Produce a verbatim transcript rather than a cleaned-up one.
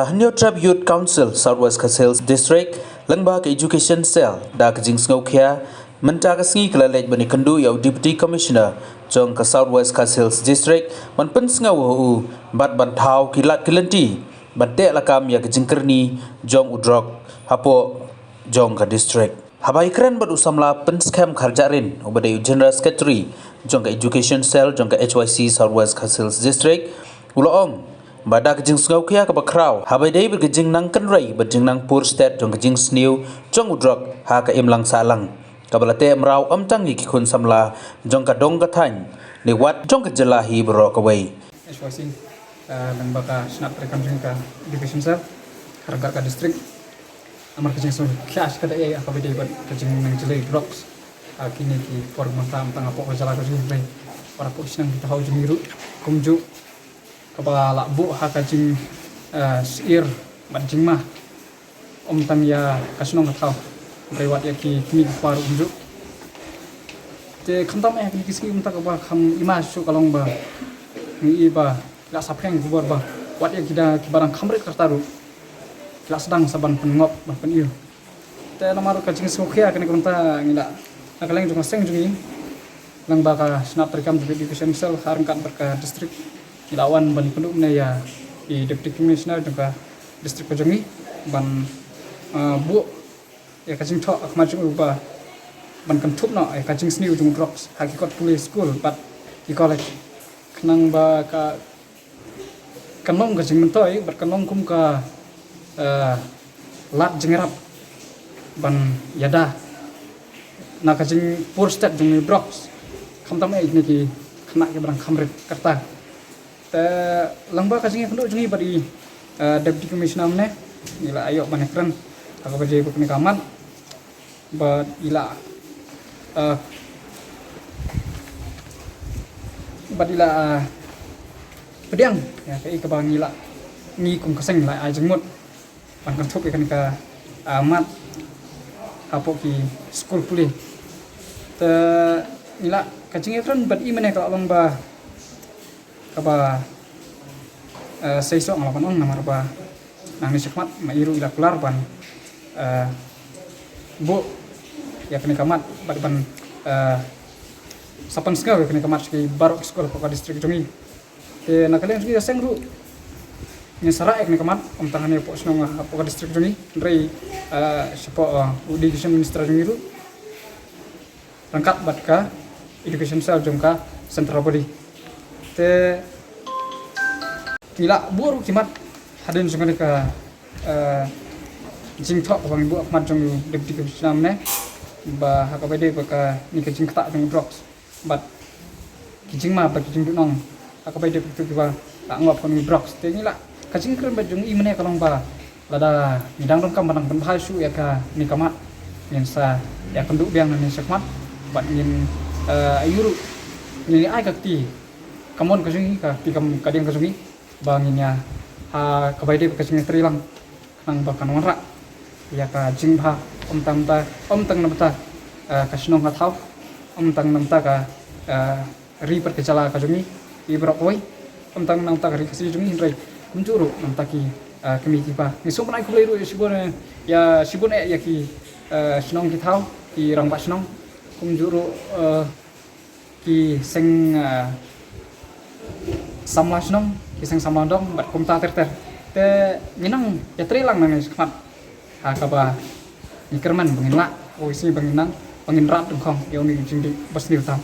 Hynñiewtrep Youth Council South West Khasi Hills District lyngba ka Education Cell da ka jingsngewkhia mynta ka sngi ka la leit ban ïakynduh ïa u Deputy Commissioner jong ka South West Khasi Hills District ban pynsngew ha u bad ban thaw ki lad ki lynti ban teh lakam ïa ka jingkyrni jong u drok hapoh jong ka district. Haba ïakren bad u samla Pynskhem Kharjahrin uba dei u General Secretary jong ka Education Cell jong ka H Y C South West Khasi Hills District, u la ong ba da ka jingsngewkhia kaba khraw haba ïadei bad ka jingnang kynrei bad jingnang pur stet jong ka jingsniew jong u drok ha ka imlang sahlang, kaba la teh mraw ym tang ïa ki khun samla jong ka dong ka thaiñ ne wat jong ka jylla hi baroh kawei. H Y C, eh, lyngba ka shnat treikam jong ka Education Cell ha ryngkat ka district. Namar ka jingsngewkhia shi katta ïa ka ba dei bad ka jingnang jlei drugs ha kine ki por mynta, ym tang hapoh ka jylla ka jong ngi, hynrei para pok shnong kita ha u jong ngi ruh kumjuh, kaba la buh ha ka jing, eh, syiar bad jingma ym tang ïa ka shnong ka thaw, hynrei wat ïa ki kmie ki kpa ruh kumjuh. Te khamtam eh kine ki sngi mynta kaba kham ima shuh ka long ba ngi i ba la saphriang khubor ba wat ïa ki da kiba dang kham rit ka rta ruh ki la sdang sa ban pynngop ban pyniur. Te namar ka jingsngewkhia kane ka mynta ngi la, na ka liang jong ka seng jong ngi, lyngba ka shnat treikam jong ka Education Cell ha ryngkat bad ka district, ngi la wan ban ïakynduh mynne ïa i Deputy Commissioner jong ka district ka jong ngi ban, ah, buh ïa ka jingthoh ha khmat jong u ba ban kynthup noh ïa ka jingsniew jong u drugs ha ki kot pule, skul bad ki college. Khnang ba ka, kan long ka jingmyntoi bad kan long kum ka, eh, lad jingïarap ban ïada na ka jingpur stet jong u drugs, khamtam eh kine ki khynnah kiba dang kham rit ka rta. Te lyngba ka jingïakynduh jong ngi bad i, eh, Deputy Commissioner mynne, ngi la ïoh ban ïakren ha kaba ïadei bad kane ka mat. Bad i la, eh, bad i la, eh, pdiang ïa kaei kaba ngi la, ngi kum ka seng la ai jingmut ban kynthup ïa kane ka, eh, mat hapoh ki skul pule. Te ngi la, ka jingïakren bad i mynne ka la long ba kaba, eh, seisoh nga la ban ong, namar ba nangne shakhmat ma i ruh i la kular ban, eh, buh ïa kane ka mat bad ban, eh, sa pynsngew ïa kane ka mat sha ki baroh ki skul hapoh ka district jong ngi. Te na ka liang jong ngi ka seng ruh ngin sa rah ïa kane ka mat, ym tang hangne hapoh shnong, hapoh ka district jong ngi, hynrei, eh, shapoh, eh, u Education Minister jong ngi ruh ryngkat bad ka Education Cell jong ka Central Body. Te ngi la buh ruh ki mat hadien jong kane ka, eh, jingthoh kaba ngi buh ha khmat jong u Deputy Commissioner mynne, ba ha kaba ïadei bad kane ka jingktah jong u drugs bad ki jingma bad ki jingduhnong ha kaba ïadei bad kiba la ngop kum u drugs. Te ngi la, ka jingkren bad jong i mynne ka long ba lada ngi dang donkam ban nang pynbha shuh ïa kane ka mat, ngin sa ïakynduh biang nangne shakhmat bad ngin, eh, ïa ruh ngin ïa ai ka kti kamon ka jong ngi, ka kti kam, ka diang ka jong ngi ba ngin ïa, ha kaba ïadei bad ka jingïatreilang khnang ba kan wanrah ïa ka jingbha, ym tang namta, ym tang namta, eh, ka shnong ka thaw, ym tang namta ka, eh, ri bad ka jylla ka jong ngi, i baroh kawei, ym tang namta ka ri Khasi jong ngi, hynrei kumjuh ruh namta ki, eh, kmie ki kpa. Ngi sngewbha ban ai khublei ruh ïa shibun, eh, ïa shibun eh ïa ki, eh, shnong ki thaw, ki rangbah shnong, kumjuh ruh, eh, ki seng, eh, samla shnong, ki seng samla dong bad kumta ter ter. Te ngi nang ïatreilang nangne shakhmat ha kaba ngi kyrmen ba ngin lah, u isi ba ngin nang, ba ngin rat dyngkhong ïa une u jingdih ba sniew tam.